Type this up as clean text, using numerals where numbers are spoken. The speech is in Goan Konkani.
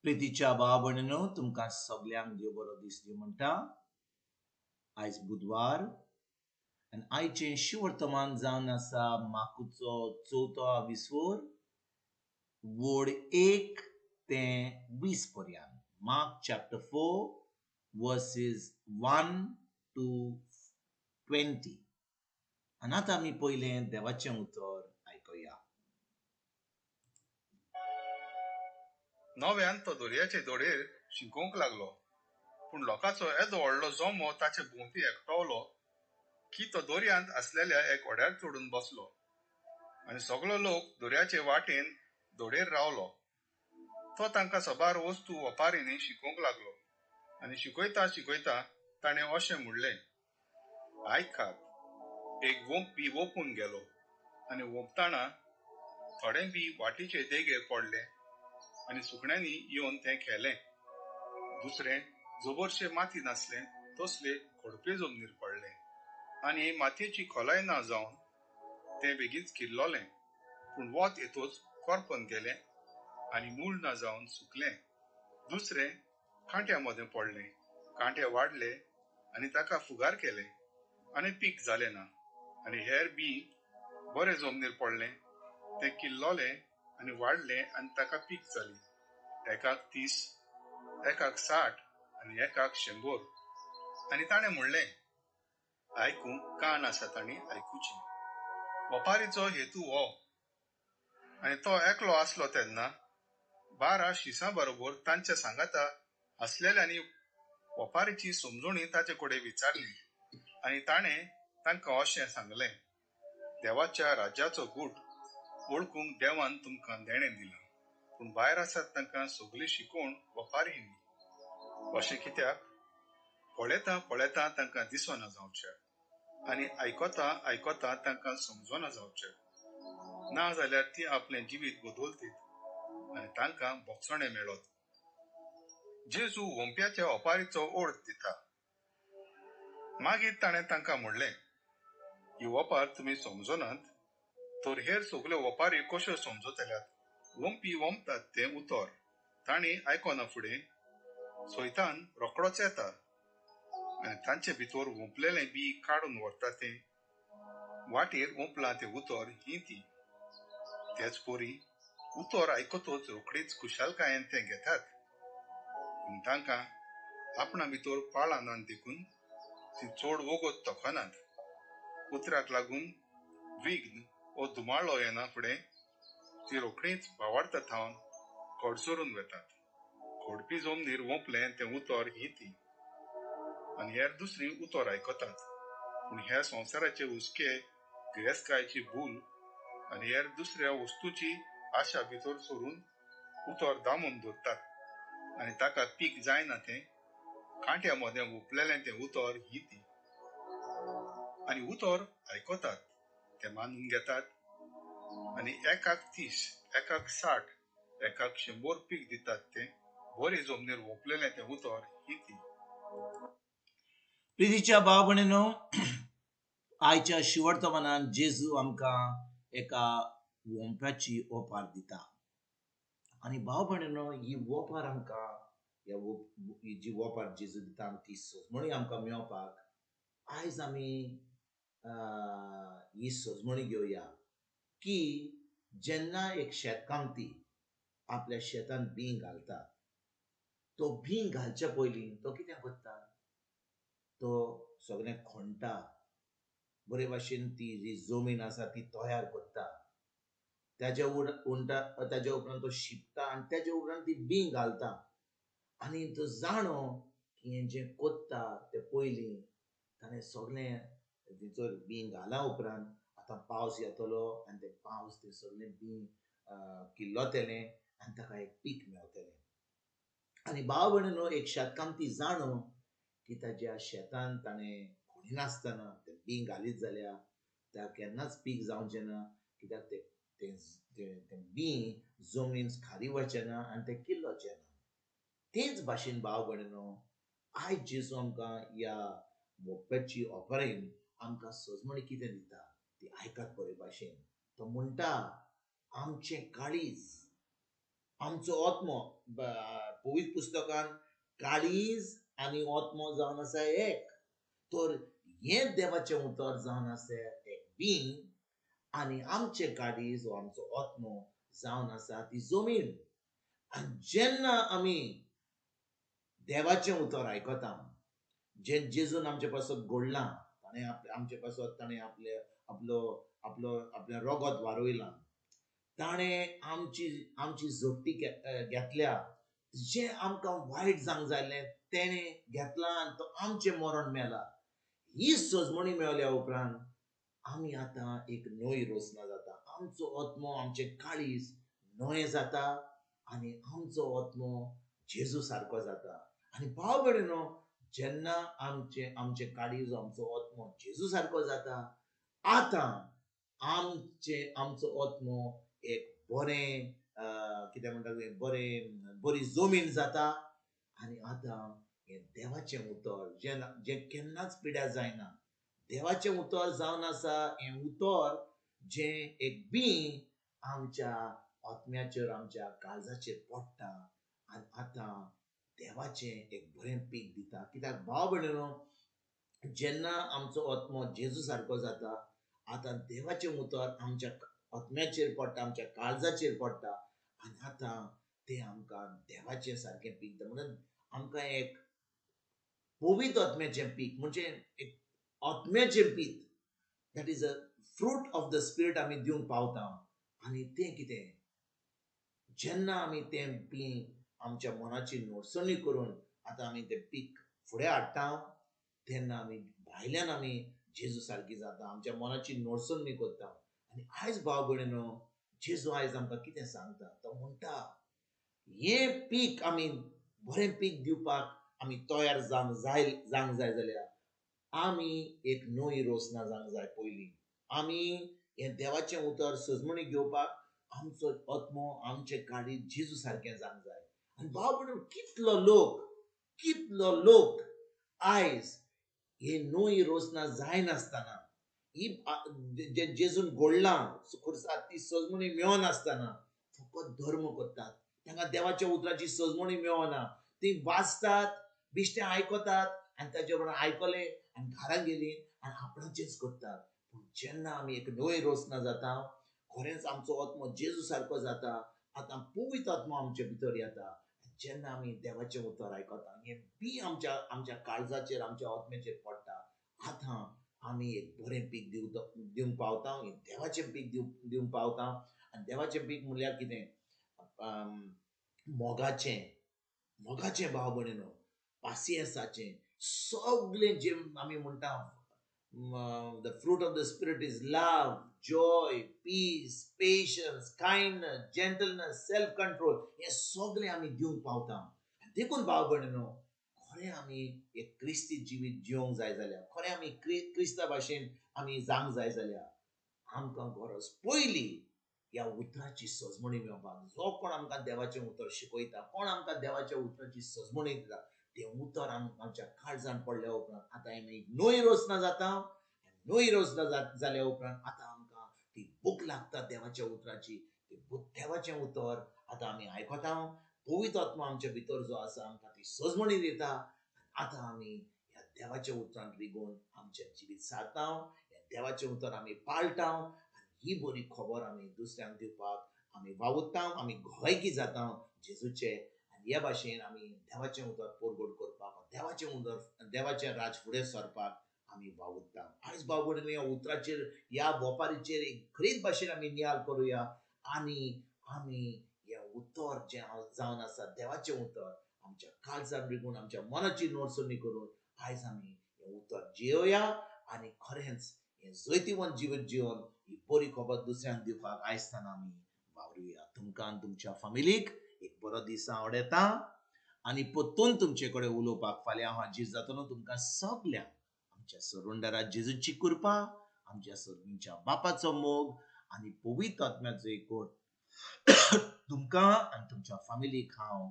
प्रितीच्या भाव भयणीनो, तुमकां सगल्यांक देव बरो दीस दी म्हणटा. आयज बुधवार आनी आयचें शिवर्तमान जावन आसा माकुचो चवथो विसोर वड 1 ते 20 पर्यंत. Mark chapter 4 verses 1 to 20. आनी आतां आमी पयलें देवाचें उतर आयकुया. नव्यान तो दर्याचे धडेर शिकोवंक लागलो, पूण लोकांचो येदो व्हडलो जमो ताचे भोंवती एकटवलो की तो दर्यांत आसलेल्या एक व्हड्यार चडून बसलो आनी सगलो लोक दर्याचे वाटेन धडेर रावलो. तो तांकां सबार वस्तू वपारींनी शिकोवंक लागलो आनी शिकयता शिकयता ताणें अशें म्हणलें, आयकात, एक वोंपी वोंपून गेलो आनी वोंपतना थोडें बी वाटेचे देगेर पडलें आनी सुकण्यांनी येवन तें खेलें. दुसरें जबरशें माती नासलें तसले खडपे जमनीर पडलें आनी मातयेची खोलाय ना जावन तें बेगीच किल्लोलें, पूण वत येतोच करपन गेलें आनी मूळ ना जावन सुकलें. दुसरें कांट्या मदें पडलें, कांटे वाडले आनी ताका फुगार केलें आनी पीक जालें ना. आनी हेर बी बरें जमनीर पडलें, तें किल्लोलें आनी वाडलें आनी ताका पीक जाली, एकाक 30, एकाक 60 आनी एकाक 100. आनी ताणें म्हणलें, आयकूंक कान आसा तांणी आयकुचें. वपारीचो हेतू हो. आनी तो एकलो आसलो तेन्ना 12 शिसां बरोबर तांच्या सांगाता आसलेल्यांनी वपारीची समजणी ताचे कडेन विचारली आनी ताणें तांकां अशें सांगलें, देवाच्या राज्याचो गूट वळखूंक देवान तुमकां देणें दिलां, पूण भायर आसात तांकां सगली शिकोवण वपारींनी. अशें कित्याक? पळयता पळयता तांकां दिसना जावचें आनी आयकता आयकता तांकां समजना जावचें, ना जाल्यार ती आपलें जिवीत बदलतीत आनी तांकां भोगसणें मेळत. जेजू वोंप्याच्या ओपारीचो ओर्द दिता. मागीर ताणें तांकां म्हणलें, ही ओपार तुमी समजनात तर हेर सगल्यो ओपारी कश्यो समजतल्यात? वोंपी वोंपतात तें उतर तांणी आयकना फुडें सैतान रोकडोच येता आनी तांचे भितर वोंपलेलें बी काडून व्हरता तें वाटेर वोंपलां तें उतर ही ती. तेच परी उतर आयकतच रोखडीच खुशालकायेन तें घेतात, पूण तांकां आपणा भितर पाळां नात देखून ती चड वगत तोखनात. उतराक लागून विघ्न वो धुमाळो येना फुडें ती रोखडीच भावार्था थावन कडसरून वेतात. खडपी जमनीर वोंपलें तें उतर ही ती आनी हेर दुसरी उतर आयकतात, पूण ह्या संवसाराचे हुस्के, गिरेस्तकायेची भूल आनी हेर दुसऱ्या वस्तूची आशा भितर सरून उतर दामून दवरतात आनी ताका पीक जायना तें कांट्या मदें वोंपलेलें तें उतर ही ती. आनी उतर आयकतात, तें मानून घेतात आनी एकाक 30, एकाक 60, एकाक 100 पीक दितात तें बरे जमनीर वोंपलेलें तें उतर ही ती. प्रितीच्या भाव भयणीनो, आयच्या शिवर्तमानान जेजू आमकां एका वोंप्याची ओपार दिता. आनी भाव भयणीनो, ही ओपार आमकां, ही जी ओपार जेजू दिता ती सजमणी आमकां मेळपाक आयज आमी ही सजमणी घेवया की जेन्ना एक शेतकामती आपल्या शेतान बीं घालता, तो बीं घालच्या पयलीं तो कितें करता? तो सगळें खणटा, बरे भाशेन ती जी जमीन आसा ती तयार करता, ताज्या ताज्या उपरांत तो शिंपता आनी ताज्या उपरांत ती बीं घालता. आनी तो जाणो की हें जें कोत्ता तें पयलीं ताणें सगळें थंयसर बीं घाल्या उपरांत आतां पावस येतलो आनी ते पावस तें सगळें बीं किल्लतलें आनी ताका एक पीक मेळटलें. आनी भाव भयणीनो, एक शेतकामती जाणो की ताज्या शेतान ताणें खणिनासतना तें बीं घालीत जाल्यार ताका केन्नाच पीक जावचें ना, कित्याक तें तें बीं जमनीन खारी वचचें ना आनी तें किल्लोचें ना. तेच भाशेन भाव भयणीनो, आयज जेजू आमकां ह्या वोप्याची ओपरेन आमकां सजमणी कितें दिता ती आयकात बरे भाशेन. तो म्हणटा, आमचें काळीज आमचो आत्मो, पवित्र पुस्तकान काळीज आनी आत्मो जावन आसा एक. तर हें देवाचें उतर जावन आसा एक बीं आनी आमचें काळीज वो आमचो आत्मो जावन आसा ती जमीन. आनी जेन्ना आमी देवाचें उतर आयकता, जें जेजून आमचे पासत घडलां, ताणें आमचे पासत ताणें आपले आपलो आपलो आपलें रगत वारयलां, ताणें आमची आमची झोपटी घेतल्या, जें आमकां वायट जावंक जाय आसलें तेणें घेतलां आनी तो आमचें मरण मेला. ही सजमणी मेळ्ळ्या उपरांत आमी आतां एक नवी रचना जाता. आमचो आत्मो, आमचें काळीज नवें जाता आनी आमचो आत्मो जेजू सारको जाता. आनी भाव भयणीनो, जेन्ना आमचें आमचें काळीज, आमचो आत्मो जेजू सारको जाता, आतां आमचें आमचो आत्मो एक बरें कितें म्हणटा तें बरें बरी जमीन जाता. आनी आतां हें देवाचें उतर जें जें केन्नाच पिड्यार जायना, देवाचें उतर जावन आसा हें उतर जें एक बीं आमच्या आत्म्याचेर, आमच्या काळजाचेर पडटा आनी आतां देवाचें एक बरें पीक दिता. कित्याक भाव भयणीनो, जेन्ना आमचो आत्मो जेजू सारको जाता, आतां देवाचें उतर आमच्या आत्म्याचेर पडटा, आमच्या काळजाचेर पडटा आनी आतां तें आमकां देवाचें सारकें पीक दिता. म्हणून आमकां एक पवित्र आत्म्याचें पीक, म्हणजे एक आत्म्याचें पीक, that is a fruit of the spirit आमी दिवंक पावता. आनी तें कितें, जेन्ना आमी तें बीं आमच्या मनाची नोटसणी करून आतां आमी तें पीक फुडें हाडटा, तेन्ना आमी भायल्यान आमी जेजू सारकी जाता, आमच्या मनाची नोटसणी करता. आनी आयज भाव भयणीनो, जेजू आयज आमकां कितें सांगता, तो म्हणटा हें पीक आमी बरें पीक दिवपाक आमी तयार जावंक जाय, जावंक जाय जाल्यार आमी एक नवी रचना जावंक जाय. पयलीं आमी हें देवाचें उतर सजमणी घेवपाक आमचो आत्मो, आमचें काळीज जेजू सारकें जावंक जाय. आनी भाव भयणीनो, कितलो लोक आयज ही नवी रचना जायनासतना, ही जें जेजून घडलां खुर्सार ती सजमणी मेळनासतना फकत धर्म करतात. तांकां देवाच्या उतराची सजमणी मेळना. ती वाचतात, बिश्टें आयकतात आनी ताचे बरोबर आयकलें आनी घरां गेलीं आनी आपणाचेंच करतात. पूण जेन्ना आमी एक नवी रचना जाता, खरेंच आमचो आत्मो जेजू सारको जाता, आतां पवित्र आत्मो आमचे भितर येता. जेन्ना आमी देवाचें उतर आयकता, हें बीं आमच्या आमच्या काळजाचेर, आमच्या आत्म्याचेर पडटा, आतां आमी एक बरें पीक दिवंक पावता, देवाचें पीक दिवंक पावता. आनी देवाचें पीक म्हणल्यार कितें, मोगाचें, मोगाचें भाव भयणीनो, पासियेंसाचें, सगळें जें आमी म्हणटा the fruit of the spirit is love, joy, peace, patience, kindness, gentleness, self control, हें सगळें आमी दिवंक पावता. देखून भाव भयणीनो, खरें आमी एक क्रिस्ती जिवीत जिवंक जाय जाल्यार, खरें आमी क्रिस्ता भाशेन आमी जावंक जाय जाल्यार आमकां गरज पयली ह्या उतराची सजमणी मेळपाक. जो कोण आमकां देवाचें उतर शिकयता, कोण आमकां देवाच्या उतराची सजमणी दिता, तें उतर आमच्या काळजान पडल्या उपरांत आतां आमी नवी रचना जाता. नवी रचना जाल्या उपरांत आतां आमकां ती भूक लागता देवाच्या उतराची. ती देवाचें उतर आतां आमी आयकता, पवित्र आत्मा आमच्या भितर जो आसा आमकां ती सजमणी दिता. आतां आमी ह्या देवाच्या उतरान रिगोवन आमचें जिवीत सारता, ह्या देवाचें उतर आमी पाळटा आनी ही बरी खबर आमी दुसऱ्यांक दिवपाक आमी वावुरता, आमी गोवायकी जाता जेजूचे. आनी ह्या भाशेन आमी देवाचें उतर परगट करपाक, देवाचें उतर, देवाचें राज फुडें सरपाक आमी वावुरता. आयज भाव भयणीनो, ह्या उतराचेर, ह्या वपारीचेर एक खरीच भाशेन आमी नियाळ करुया आनी आमी हें उतर जें जावन आसा देवाचें उतर आमच्या काळजान रिगून, आमच्या मनाची नोटसणी करून आयज आमी हें उतर जियोया आनी खरेंच हें जैतिवंत जिवीत जिवन ही बरी खबर दुसऱ्यांक दिवपाक आयज आमी वावरुया. तुमकां आनी तुमच्या फामिलीक एक बरो दीस आवडटा आनी परतून तुमचे कडेन उलोवपाक फाल्यां हांव हाजीर जातलो. तुमकां सगल्यांक आमच्या सरुंडरा जेजूची कृपा, आमच्या सर्गीच्या बापाचो मोग आनी पवित्र आत्म्याचो एकवट तुमकां आनी तुमच्या फामिलीक हांव